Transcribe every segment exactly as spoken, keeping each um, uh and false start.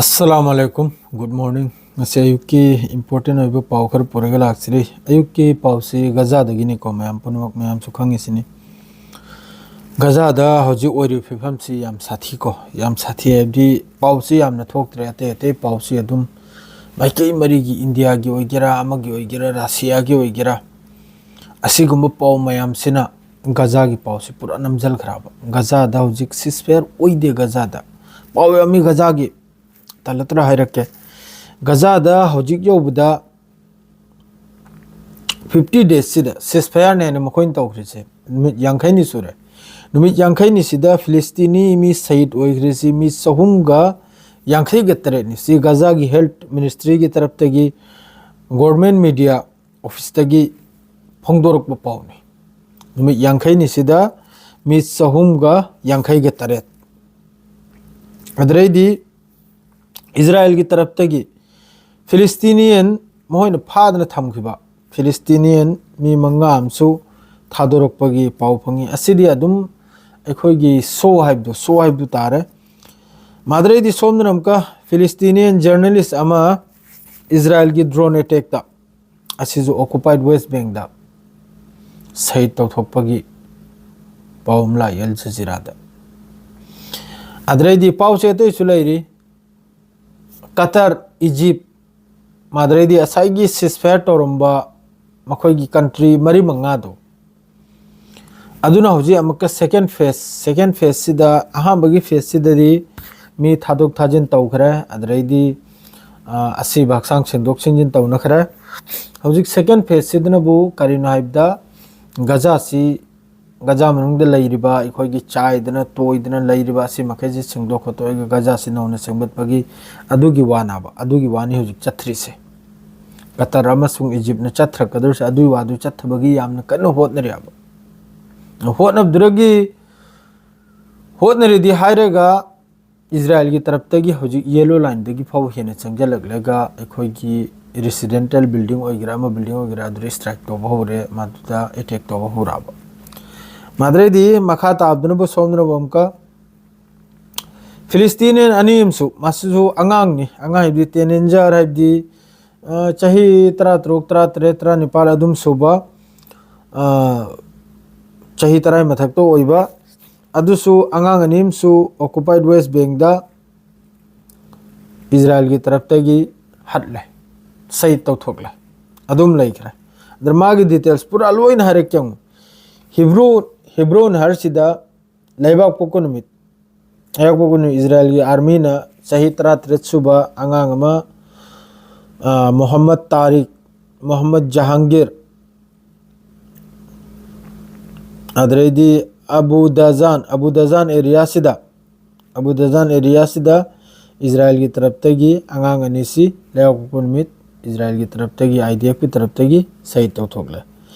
ꯑꯁꯂꯥꯃꯨ ꯑꯂꯥꯏꯀꯨꯝ, good morning. ꯉꯁꯤ ꯑꯌꯨꯛꯀꯤ important ꯑꯣꯏꯕ ꯄꯥꯎ ꯈꯔ ꯄꯨꯔꯒ ꯂꯥꯛꯆꯔꯤ꯫ ꯑꯌꯨꯛꯀꯤ ꯄꯥꯎꯁꯤ ꯒꯖꯥꯗꯒꯤꯅꯤꯀꯣ, ꯃꯌꯥꯝ ꯄꯨꯝꯅꯃꯛ, ꯃꯌꯥꯝꯁꯨ ꯈꯪꯉꯤꯁꯤꯅꯤ꯫ ꯒꯖꯥꯗ ꯍꯧꯖꯤꯛ ꯑꯣꯏꯔꯤꯕ ꯐꯤꯕꯝꯁꯤ ꯌꯥꯝ ꯁꯥꯊꯤꯀꯣ, ꯌꯥꯝ ꯁꯥꯊꯤ ꯍꯥꯏꯕꯗꯤ ꯄꯥꯎꯁꯤ ꯌꯥꯝꯅ ꯊꯣꯛꯇ꯭ꯔꯦ꯫ ꯑꯇꯩ ꯑꯇꯩ ꯄꯥꯎꯁꯤ ꯑꯗꯨꯝ ꯃꯥꯏꯀꯩ ꯃꯔꯤꯒꯤ, ꯏꯟꯗꯤꯌꯥꯒꯤ ꯑꯣꯏꯒꯦꯔꯥ, ꯑꯃꯒꯤ ꯑꯣꯏꯒꯦꯔꯥ, ꯔꯁꯤꯌꯥꯒꯤ ꯑꯣꯏꯒꯦꯔꯥ, ꯑꯁꯤꯒꯨꯝꯕ ꯄꯥꯎ ꯃꯌꯥꯝꯁꯤꯅ ꯒꯖꯥꯒꯤ ꯄꯥꯎꯁꯤ ꯄꯨꯔꯥ ꯅꯝꯁꯤꯟꯈ꯭ꯔꯕ꯫ ꯒꯖꯥꯗ ꯍꯧꯖꯤꯛ ꯁꯤꯁꯐꯦꯌꯔ ꯑꯣꯏꯗꯦ꯫ ꯒꯖꯥꯗ ꯄꯥꯎ ꯌꯥꯝꯃꯤ ꯒꯖꯥꯒꯤ꯫ ꯇꯂꯇ꯭ꯔ ꯍꯥꯏꯔꯛꯀꯦ꯫ ꯒꯖꯥꯗ ꯍꯧꯖꯤꯛ ꯌꯧꯕꯗ ꯐꯤꯐꯇꯤ ꯗꯦꯖꯁꯤꯗ ꯁꯤꯁꯐꯌꯥꯔꯅꯦꯅ ꯃꯈꯣꯏꯅ ꯇꯧꯈ꯭ꯔꯤꯁꯦ ꯅꯨꯃꯤꯠ ꯌꯥꯡꯈꯩꯅꯤ ꯁꯨꯔꯦ꯫ ꯅꯨꯃꯤꯠ ꯌꯥꯡꯈꯩꯅꯤꯁꯤꯗ ꯐꯤꯂꯤꯁꯇꯤꯅꯤ ꯃꯤ ꯁꯍꯤꯗ ꯑꯣꯏꯈ꯭ꯔꯤꯁꯤ ꯃꯤ ꯆꯍꯨꯝꯒ ꯌꯥꯡꯈꯩꯒ ꯇꯔꯦꯠꯅꯤ꯫ ꯁꯤ ꯒꯖꯥꯒꯤ ꯍꯦꯜꯠ ꯃꯤꯅꯤꯁꯇ꯭ꯔꯤꯒꯤ ꯇꯔꯞꯇꯒꯤ ꯒꯣꯔꯃꯦꯟ ꯃꯤꯗꯤꯌꯥ ꯑꯣꯐꯤꯁꯇꯒꯤ ꯐꯣꯡꯗꯣꯔꯛꯄ ꯄꯥꯎꯅꯤ꯫ ꯅꯨꯃꯤꯠ ꯌꯥꯡꯈꯩꯅꯤꯁꯤꯗ ꯃꯤ ꯆꯍꯨꯝꯒ ꯌꯥꯡꯈꯩꯒ ꯇꯔꯦꯠ꯫ ꯑꯗꯨꯗꯩꯗꯤ ꯏꯖꯔꯥꯌꯦꯜꯒꯤ ꯇꯔꯞꯇꯒꯤ ꯐꯤꯂꯤꯁꯇꯤꯅꯤꯌꯟ ꯃꯈꯣꯏꯅ ꯐꯥꯗꯅ ꯊꯝꯈꯤꯕ ꯐꯤꯂꯤꯁꯇꯤꯅꯤꯌꯟ ꯃꯤ ꯃꯉꯥ ꯑꯃꯁꯨ ꯊꯥꯗꯣꯔꯛꯄꯒꯤ ꯄꯥꯎ ꯐꯪꯉꯤ꯫ ꯑꯁꯤꯗꯤ ꯑꯗꯨꯝ ꯑꯩꯈꯣꯏꯒꯤ ꯁꯣ ꯍꯥꯏꯕꯗꯣ, ꯁꯣ ꯍꯥꯏꯕꯗꯨ ꯇꯥꯔꯦ꯫ ꯃꯥꯗ꯭ꯔꯩꯗꯤ ꯁꯣꯝꯗꯅ ꯑꯃꯨꯛꯀ ꯐꯤꯂꯤꯁꯇꯤꯅꯤꯌꯟ ꯖꯔꯅꯦꯂꯤꯁ ꯑꯃ ꯏꯖꯔꯥꯌꯦꯜꯒꯤ ꯗ꯭ꯔꯣꯟ ꯑꯦꯇꯦꯛꯇ, ꯑꯁꯤꯁꯨ ꯑꯣꯀꯨꯄꯥꯏꯠ ꯋꯦꯁ ꯕꯦꯡꯗ ꯁꯍꯤꯗ ꯇꯧꯊꯣꯛꯄꯒꯤ ꯄꯥꯎ ꯑꯃ ꯂꯥꯛꯏ ꯑꯜ ꯖꯖꯤꯔꯥꯗ꯫ ꯑꯗꯨꯗꯩꯗꯤ ꯄꯥꯎꯁꯦ ꯑꯇꯩꯁꯨ ꯂꯩꯔꯤ꯫ ꯀꯇꯔ, ꯏꯖꯤꯞ, ꯃꯥꯗ꯭ꯔꯩꯗꯤ ꯉꯁꯥꯏꯒꯤ ꯁꯤꯁꯐꯌꯔ ꯇꯧꯔꯝꯕ ꯃꯈꯣꯏꯒꯤ ꯀꯟꯇ꯭ꯔꯤ ꯃꯔꯤ ꯃꯉꯥꯗꯣ, ꯑꯗꯨꯅ ꯍꯧꯖꯤꯛ ꯑꯃꯨꯛꯀ ꯁꯦꯀꯦꯟ ꯐꯦꯁ, ꯁꯦꯀꯦꯟ ꯐꯦꯁꯁꯤꯗ, ꯑꯍꯥꯟꯕꯒꯤ ꯐꯦꯁꯁꯤꯗꯗꯤ ꯃꯤ ꯊꯥꯗꯣꯛ ꯊꯥꯖꯤꯟ ꯇꯧꯈ꯭ꯔꯦ, ꯑꯗꯨꯗꯩꯗꯤ, ꯑ, ꯑꯁꯤꯕ ꯍꯛꯆꯥꯡ ꯁꯦꯡꯗꯣꯛ ꯁꯦꯡꯖꯤꯟ ꯇꯧꯅꯈ꯭ꯔꯦ꯫ ꯍꯧꯖꯤꯛ ꯁꯦꯀꯦꯟ ꯐꯦꯁꯁꯤꯗꯅꯕꯨ ꯀꯔꯤꯅꯣ ꯍꯥꯏꯕꯗ, ꯒꯖꯥꯁꯤ, ꯒꯖꯥ ꯃꯅꯨꯡꯗ ꯂꯩꯔꯤꯕ, ꯑꯩꯈꯣꯏꯒꯤ ꯆꯥꯏꯗꯅ ꯇꯣꯏꯗꯅ ꯂꯩꯔꯤꯕ ꯑꯁꯤ ꯃꯈꯩꯁꯤ ꯁꯦꯡꯗꯣꯛ ꯈꯣꯠꯇꯣꯛꯑꯒ ꯒꯖꯥꯁꯤ ꯅꯧꯅ ꯁꯦꯝꯒꯠꯄꯒꯤ ꯑꯗꯨꯒꯤ ꯋꯥꯅꯕ, ꯑꯗꯨꯒꯤ ꯋꯥꯅꯤ ꯍꯧꯖꯤꯛ ꯆꯠꯊ꯭ꯔꯤꯁꯦ꯫ ꯀꯇꯔ ꯑꯃꯁꯨꯡ ꯏꯖꯤꯞꯅ ꯆꯠꯊꯔꯛꯀꯗꯧꯔꯤꯁꯦ ꯑꯗꯨꯒꯤ ꯋꯥꯗꯨ ꯆꯠꯊꯕꯒꯤ ꯌꯥꯝꯅ ꯀꯟꯅ ꯍꯣꯠꯅꯔꯤꯕ꯫ ꯍꯣꯠꯅꯕꯗꯨꯗꯒꯤ, ꯍꯣꯠꯅꯔꯤꯗꯤ ꯍꯥꯏꯔꯒ ꯏꯖꯔꯥꯌꯦꯜꯒꯤ ꯇꯔꯞꯇꯒꯤ ꯍꯧꯖꯤꯛ ꯌꯦꯂꯣ ꯂꯥꯏꯟꯗꯒꯤ ꯐꯥꯎ ꯍꯦꯟꯅ ꯆꯪꯁꯤꯜꯂꯛꯂꯒ ꯑꯩꯈꯣꯏꯒꯤ ꯔꯦꯁꯤꯗꯦꯟꯇꯦꯜ ꯕꯤꯜꯗꯤꯡ ꯑꯣꯏꯒꯦꯔꯥ, ꯑꯃ ꯕꯤꯜꯗꯤꯡ ꯑꯣꯏꯒꯦꯔꯥ, ꯑꯗꯨꯗ ꯁ꯭ꯇ꯭ꯔꯥꯏꯛ ꯇꯧꯕ ꯍꯧꯔꯦ, ꯃꯗꯨꯗ ꯑꯦꯇꯦꯛ ꯇꯧꯕ ꯍꯧꯔꯛꯑꯕ꯫ ꯃꯗꯨꯗꯩꯗꯤ ꯃꯈꯥ ꯇꯥꯕꯗꯨꯅꯕꯨ ꯁꯣꯝꯗꯅꯕꯨ ꯑꯃꯨꯛꯀ ꯐꯤꯂꯤꯁꯇꯤꯅꯤꯌꯟ ꯑꯅꯤ ꯑꯃꯁꯨ, ꯃꯁꯤꯁꯨ ꯑꯉꯥꯡꯅꯤ, ꯑꯉꯥꯡ ꯍꯥꯏꯕꯗꯤ ꯇꯦꯅꯦꯟꯖꯔ ꯍꯥꯏꯕꯗꯤ, ꯑ, ꯆꯍꯤ ꯇꯔꯥꯇꯔꯨꯛ, ꯇꯔꯥꯇꯔꯦꯠ, ꯇꯔꯥꯅꯤꯄꯥꯜ ꯑꯗꯨꯝ ꯁꯨꯕ, ꯑ, ꯆꯍꯤ ꯇꯔꯥ ꯃꯊꯛꯇ ꯑꯣꯏꯕ, ꯑꯗꯨꯁꯨ ꯑꯉꯥꯡ ꯑꯅꯤ ꯑꯃꯁꯨ ꯑꯣꯀꯨꯄꯥꯏꯠ ꯋꯦꯁ ꯕꯦꯡꯗ ꯏꯖꯔꯥꯏꯜꯒꯤ ꯇꯔꯞꯇꯒꯤ ꯍꯠꯂꯦ, ꯁꯍꯤꯗ ꯇꯧꯊꯣꯛꯂꯦ, ꯑꯗꯨꯝ ꯂꯩꯈ꯭ꯔꯦ꯫ ꯑꯗ ꯃꯥꯒꯤ ꯗꯤꯇꯦꯜꯁ ꯄꯨꯔꯥ ꯂꯣꯏꯅ ꯍꯥꯏꯔꯛꯀꯦ ꯌꯦꯡꯉꯨ꯫ ꯍꯤꯕ꯭ꯔꯣ, ꯍꯤꯕ꯭ꯔꯣꯟ ꯍꯥꯏꯔꯁꯤꯗ ꯂꯩꯕꯥꯛ ꯄꯣꯛꯄ ꯅꯨꯃꯤꯠ, ꯂꯩꯕꯥꯛ ꯄꯣꯛꯄ ꯅꯨꯃꯤꯠ ꯏꯖꯔꯥꯏꯜꯒꯤ ꯑꯥꯔꯃꯤꯅ ꯆꯍꯤ ꯇꯔꯥꯇꯔꯦꯠ ꯁꯨꯕ ꯑꯉꯥꯡ ꯑꯃ, ꯑ, ꯃꯣꯍꯝꯃꯗ ꯇꯥꯔꯤꯛ, ꯃꯣꯍꯝꯃꯗ ꯖꯍꯥꯡꯒꯤꯔ, ꯑꯗꯩꯗꯤ ꯑꯕꯨ ꯗꯖꯥꯟ, ꯑꯕꯨ ꯗꯖꯥꯟ ꯑꯦꯔꯤꯌꯥꯁꯤꯗ, ꯑꯕꯨ ꯗꯖꯥꯟ ꯑꯦꯔꯤꯌꯥꯁꯤꯗ ꯏꯖꯔꯥꯏꯜꯒꯤ ꯇꯔꯞꯇꯒꯤ ꯑꯉꯥꯡ ꯑꯅꯤꯁꯤ ꯂꯩꯕꯥꯛ ꯄꯣꯛꯄ ꯅꯨꯃꯤꯠ ꯏꯖꯔꯥꯏꯜꯒꯤ ꯇꯔꯞꯇꯒꯤ, ꯑꯥꯏ ꯗꯤ ꯑꯦꯐꯀꯤ ꯇꯔꯞꯇꯒꯤ ꯁꯍꯤꯗ ꯇꯧꯊꯣꯛꯂꯦ꯫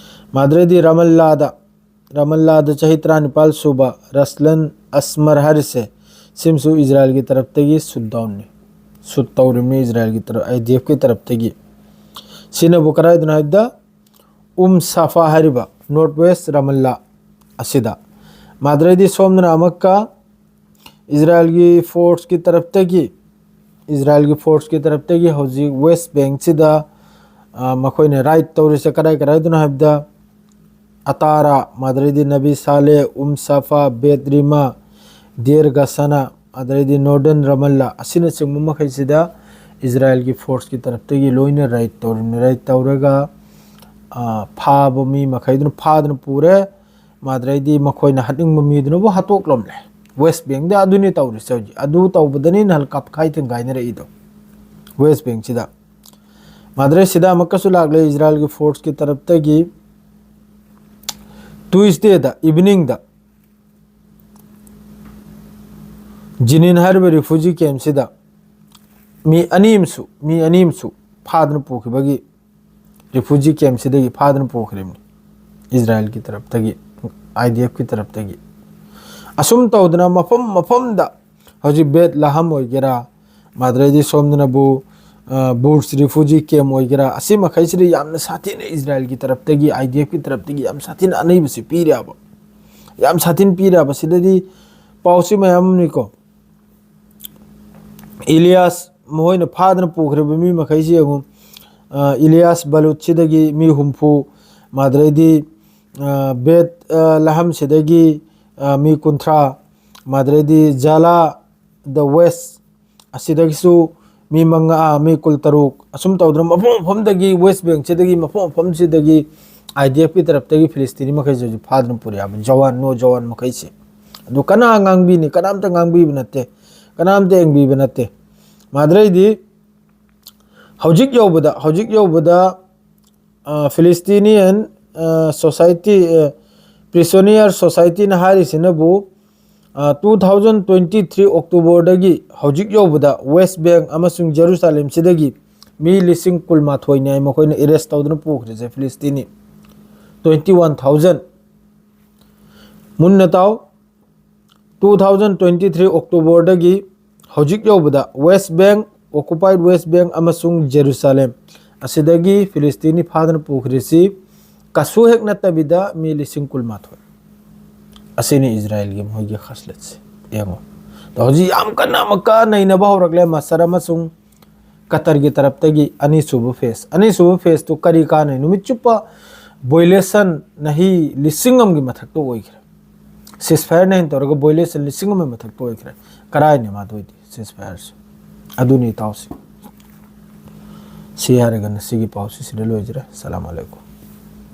ꯃꯥꯗ꯭ꯔꯩꯗꯤ ꯔꯥꯃꯜꯂꯥꯗ, ꯔꯥꯃꯜꯂꯥꯗ ꯆꯍꯤ ꯇꯔꯥꯅꯤꯄꯥꯜ ꯁꯨꯕ ꯔꯁꯂꯟ ꯑꯁꯃꯔ ꯍꯥꯏꯔꯤꯁꯦ, ꯁꯤꯝꯁꯨ ꯏꯖꯔꯥꯏꯜꯒꯤ ꯇꯔꯞꯇꯒꯤ ꯁꯨꯠ ꯗꯥꯎꯟꯅꯤ, ꯁꯨꯠ ꯇꯧꯔꯤꯕꯅꯤ ꯏꯖꯔꯥꯏꯜꯒꯤ ꯇꯔꯞ, ꯑꯥꯏ ꯗꯤ ꯑꯦꯐꯀꯤ ꯇꯔꯞꯇꯒꯤ꯫ ꯁꯤꯅꯕꯨ ꯀꯗꯥꯏꯗꯅꯣ ꯍꯥꯏꯕꯗ ꯎꯝ ꯁꯥꯐꯥ ꯍꯥꯏꯔꯤꯕ ꯅꯣꯔꯠ ꯋꯦꯁ ꯔꯥꯃꯜꯂꯥ ꯑꯁꯤꯗ꯫ ꯃꯥꯗ꯭ꯔꯩꯗꯤ ꯁꯣꯝꯗꯅ ꯑꯃꯨꯛꯀ ꯏꯖꯔꯥꯏꯜꯒꯤ ꯐꯣꯔꯁꯀꯤ ꯇꯔꯞꯇꯒꯤ, ꯏꯖꯔꯥꯏꯜꯒꯤ ꯐꯣꯔꯁꯀꯤ ꯇꯔꯞꯇꯒꯤ ꯍꯧꯖꯤꯛ ꯋꯦꯁ ꯕꯦꯡꯁꯤꯗ, ꯑ, ꯃꯈꯣꯏꯅ ꯔꯥꯏꯠ ꯇꯧꯔꯤꯁꯦ ꯀꯗꯥꯏ ꯀꯗꯥꯏꯗꯅꯣ ꯍꯥꯏꯕꯗ ꯑꯇꯥꯔꯥ, ꯃꯥꯗ꯭ꯔꯩꯗꯤ ꯅꯕꯤ ꯁꯥꯂꯦ, ꯎꯝ ꯁꯥꯐꯥ, ꯕꯦꯠ ꯔꯤꯃꯥ, ꯗꯦꯔ ꯒꯁꯅꯥ, ꯑꯗꯩꯗꯤ ꯅꯣꯔꯗꯔꯟ ꯔꯥꯃꯜꯂꯥ ꯑꯁꯤꯅꯆꯤꯡꯕ ꯃꯈꯩꯁꯤꯗ ꯏꯖꯔꯥꯏꯜꯒꯤ ꯐꯣꯔꯁꯀꯤ ꯇꯔꯞꯇꯒꯤ ꯂꯣꯏꯅ ꯔꯥꯏꯠ ꯇꯧꯔꯤꯕꯅꯤ꯫ ꯔꯥꯏꯠ ꯇꯧꯔꯒ, ꯑ, ꯐꯥꯕ ꯃꯤ ꯃꯈꯩꯗꯨꯅ ꯐꯥꯗꯨꯅ ꯄꯨꯔꯦ꯫ ꯃꯥꯗ꯭ꯔꯩꯗꯤ ꯃꯈꯣꯏꯅ ꯍꯥꯠꯅꯤꯡꯕ ꯃꯤꯗꯨꯅꯕꯨ ꯍꯥꯠꯇꯣꯛꯂꯝꯂꯦ꯫ ꯋꯦꯁ ꯕꯦꯡꯗ ꯑꯗꯨꯅꯤ ꯇꯧꯔꯤꯁꯦ ꯍꯧꯖꯤꯛ꯫ ꯑꯗꯨ ꯇꯧꯕꯗꯅꯤ ꯅꯍꯥꯟ ꯀꯥꯞꯈꯥꯏ ꯊꯤꯡꯒꯥꯏꯅꯔꯛꯏꯗꯣ ꯋꯦꯁ ꯕꯦꯡꯁꯤꯗ꯫ ꯃꯥꯗ꯭ꯔꯩꯁꯤꯗ ꯑꯃꯨꯛꯀꯁꯨ ꯂꯥꯛꯂꯦ ꯏꯖꯔꯥꯏꯜꯒꯤ ꯐꯣꯔꯁꯀꯤ ꯇꯔꯞꯇꯒꯤ꯫ ꯇ꯭ꯌꯨꯁꯗꯦꯗ ꯏꯚꯤꯅꯤꯡꯗ ꯖꯤꯅꯤꯟ ꯍꯥꯏꯔꯤꯕ ꯔꯤꯐ꯭ꯌꯨꯖꯤ ꯀꯦꯝꯁꯤꯗ ꯃꯤ ꯑꯅꯤ ꯑꯃꯁꯨ, ꯃꯤ ꯑꯅꯤ ꯑꯃꯁꯨ ꯐꯥꯗꯨꯅ ꯄꯨꯈꯤꯕꯒꯤ, ꯔꯤꯐ꯭ꯌꯨꯖꯤ ꯀꯦꯝꯁꯤꯗꯒꯤ ꯐꯥꯗꯨꯅ ꯄꯨꯈ꯭ꯔꯤꯕꯅꯤ ꯏꯖꯔꯥꯏꯜꯒꯤ ꯇꯔꯞꯇꯒꯤ, ꯑꯥꯏ ꯗꯤ ꯑꯦꯐꯀꯤ ꯇꯔꯞꯇꯒꯤ꯫ ꯑꯁꯨꯝ ꯇꯧꯗꯅ ꯃꯐꯝ ꯃꯐꯝꯗ ꯍꯧꯖꯤꯛ ꯕꯦꯠ ꯂꯍꯝ ꯑꯣꯏꯒꯦꯔꯥ, ꯃꯥꯗ꯭ꯔꯩꯗꯤ ꯁꯣꯝꯗꯅꯕꯨ, ꯑ, ꯕꯨꯔꯖ ꯔꯤꯐ꯭ꯌꯨꯖꯤ ꯀꯦꯝ ꯑꯣꯏꯒꯦꯔꯥ, ꯑꯁꯤ ꯃꯈꯩꯁꯤꯗ ꯌꯥꯝꯅ ꯁꯥꯊꯤꯅ ꯏꯖꯔꯥꯏꯜꯒꯤ ꯇꯔꯞꯇꯒꯤ, ꯑꯥꯏ ꯗꯤ ꯑꯦꯐꯀꯤ ꯇꯔꯞꯇꯒꯤ ꯌꯥꯝ ꯁꯥꯊꯤꯅ ꯑꯅꯩꯕꯁꯤ ꯄꯤꯔꯦꯕ꯫ ꯌꯥꯝ ꯁꯥꯊꯤꯅ ꯄꯤꯔꯦꯕ꯫ ꯁꯤꯗꯗꯤ ꯄꯥꯎꯁꯤ ꯃꯌꯥꯝ ꯑꯃꯅꯤꯀꯣ꯫ ꯏꯂꯤꯌꯥꯁ, ꯃꯈꯣꯏꯅ ꯐꯥꯗꯅ ꯄꯨꯈ꯭ꯔꯤꯕ ꯃꯤ ꯃꯈꯩꯁꯤ ꯌꯦꯡꯉꯨ꯫ ꯑ, ꯏꯂꯤꯌꯥꯁ ꯕꯂꯨꯠꯁꯤꯗꯒꯤ ꯃꯤ ꯍꯨꯝꯐꯨ, ꯃꯥꯗ꯭ꯔꯩꯗꯤ, ꯑ, ꯕꯦꯠ, ꯑ, ꯂꯍꯝꯁꯤꯗꯒꯤ, ꯑ, ꯃꯤ ꯀꯨꯟꯊ꯭ꯔꯥ, ꯃꯥꯗ꯭ꯔꯩꯗꯤ ꯖꯥꯂꯥ ꯗ ꯋꯦꯁ ꯑꯁꯤꯗꯒꯤꯁꯨ ꯃꯤ ꯃꯉꯥ, ꯃꯤ ꯀꯨꯟꯇꯔꯨꯛ, ꯑꯁꯨꯝ ꯇꯧꯗꯅ ꯃꯐꯝ ꯃꯐꯝꯗꯒꯤ, ꯋꯦꯁ ꯕꯦꯡꯁꯤꯗꯒꯤ, ꯃꯐꯝ ꯃꯐꯝꯁꯤꯗꯒꯤ ꯑꯥꯏ ꯗꯤ ꯑꯦꯐꯀꯤ ꯇꯔꯞꯇꯒꯤ ꯐꯤꯂꯤꯁꯇꯤꯅꯤ ꯃꯈꯩꯁꯦ ꯍꯧꯖꯤꯛ ꯐꯥꯗꯨꯅ ꯄꯨꯔꯛꯑꯕ ꯖꯋꯥꯟ, ꯅꯣ ꯖꯋꯥꯟ ꯃꯈꯩꯁꯦ꯫ ꯑꯗꯨ ꯀꯅꯥ ꯉꯥꯡꯕꯤꯅꯤ? ꯀꯅꯥꯝꯇ ꯉꯥꯡꯕꯤꯕ ꯅꯠꯇꯦ, ꯀꯅꯥꯝꯇ ꯌꯦꯡꯕꯤꯕ ꯅꯠꯇꯦ꯫ ꯃꯥꯗ꯭ꯔꯩꯗꯤ ꯍꯧꯖꯤꯛ ꯌꯧꯕꯗ, ꯍꯧꯖꯤꯛ ꯌꯧꯕꯗ, ꯑ, ꯐꯤꯂꯤꯁꯇꯤꯅꯤꯌꯟ, ꯑ, ꯁꯣꯁꯥꯏꯇꯤ, ꯑ, ꯄ꯭ꯔꯤꯁꯣꯅꯤꯌꯔ ꯁꯣꯁꯥꯏꯇꯤꯅ ꯍꯥꯏꯔꯤꯁꯤꯅꯕꯨ, ꯑ, two thousand twenty three October ꯗꯒꯤ ꯍꯧꯖꯤꯛ ꯌꯧꯕꯗ ꯋꯦꯁ ꯕꯦꯡ ꯑꯃꯁꯨꯡ ꯖꯦꯔꯨꯁꯥꯂꯦꯝꯁꯤꯗꯒꯤ ꯃꯤ ꯂꯤꯁꯤꯡ ꯀꯨꯟꯃꯥꯊꯣꯏꯅꯤ ꯍꯥꯏ ꯃꯈꯣꯏꯅ ꯑꯦꯔꯦꯁ ꯇꯧꯗꯨꯅ ꯄꯨꯈ꯭ꯔꯤꯁꯦ, ꯐꯤꯂꯤꯁꯇꯤꯅꯤ twenty one thousand꯫ ꯃꯨꯟꯅ ꯇꯥꯎ, two thousand twenty three October ꯗꯒꯤ ꯍꯧꯖꯤꯛ ꯌꯧꯕꯗ ꯋꯦꯁ ꯕꯦꯡ, ꯑꯣꯀꯨꯄꯥꯏꯗ ꯋꯦꯁ ꯕꯦꯡ ꯑꯃꯁꯨꯡ ꯖꯦꯔꯨꯁꯥꯂꯦꯝ ꯑꯁꯤꯗꯒꯤ ꯐꯤꯂꯤꯁꯇꯤꯅꯤ ꯐꯥꯗꯨꯅ ꯄꯨꯈ꯭ꯔꯤꯁꯤ ꯀꯩꯁꯨ ꯍꯦꯛ ꯅꯠꯇꯕꯤꯗ ꯃꯤ ꯂꯤꯁꯤꯡ ꯀꯨꯟꯃꯥꯊꯣꯏ꯫ ꯑꯁꯤꯅꯤ ꯏꯖꯔꯥꯌꯦꯜꯒꯤ ꯃꯈꯣꯏꯒꯤ ꯈꯁꯂꯠꯁꯦ꯫ ꯌꯦꯡꯉꯣ, ꯑꯗꯣ ꯍꯧꯖꯤꯛ ꯌꯥꯝ ꯀꯟꯅ ꯑꯃꯨꯛꯀ ꯅꯩꯅꯕ ꯍꯧꯔꯛꯂꯦ ꯃꯁꯔ ꯑꯃꯁꯨꯡ ꯀꯇꯔꯒꯤ ꯇꯔꯞꯇꯒꯤ ꯑꯅꯤꯁꯨꯕ ꯐꯦꯁ꯫ ꯑꯅꯤꯁꯨꯕ ꯐꯦꯁꯇꯨ ꯀꯔꯤ ꯀꯥꯟꯅꯩ? ꯅꯨꯃꯤꯠ ꯆꯨꯞꯄ ꯚꯣꯏꯂꯦꯁꯟ ꯅꯍꯤ ꯂꯤꯁꯤꯡ ꯑꯃꯒꯤ ꯃꯊꯛꯇ ꯑꯣꯏꯈ꯭ꯔꯦ꯫ ꯁꯤꯁꯐꯥꯌꯔꯅ ꯍꯦꯟꯅ ꯇꯧꯔꯒ ꯚꯣꯏꯂꯦꯁꯟ ꯂꯤꯁꯤꯡ ꯑꯃꯒꯤ ꯃꯊꯛꯇ ꯑꯣꯏꯈ꯭ꯔꯦ꯫ ꯀꯔꯥꯏꯅꯦ ꯃꯥꯗꯣꯏꯗꯤ ꯁꯤꯁꯐꯥꯌꯔꯁꯦ? ꯑꯗꯨꯅꯤ ꯏꯇꯥꯎꯁꯤ꯫ ꯁꯤ ꯍꯥꯏꯔꯒ ꯉꯁꯤꯒꯤ ꯄꯥꯎꯁꯤ ꯁꯤꯗ ꯂꯣꯏꯖꯔꯦ꯫ ꯁꯂꯥꯝ ꯑꯂꯩꯀꯨꯝ꯫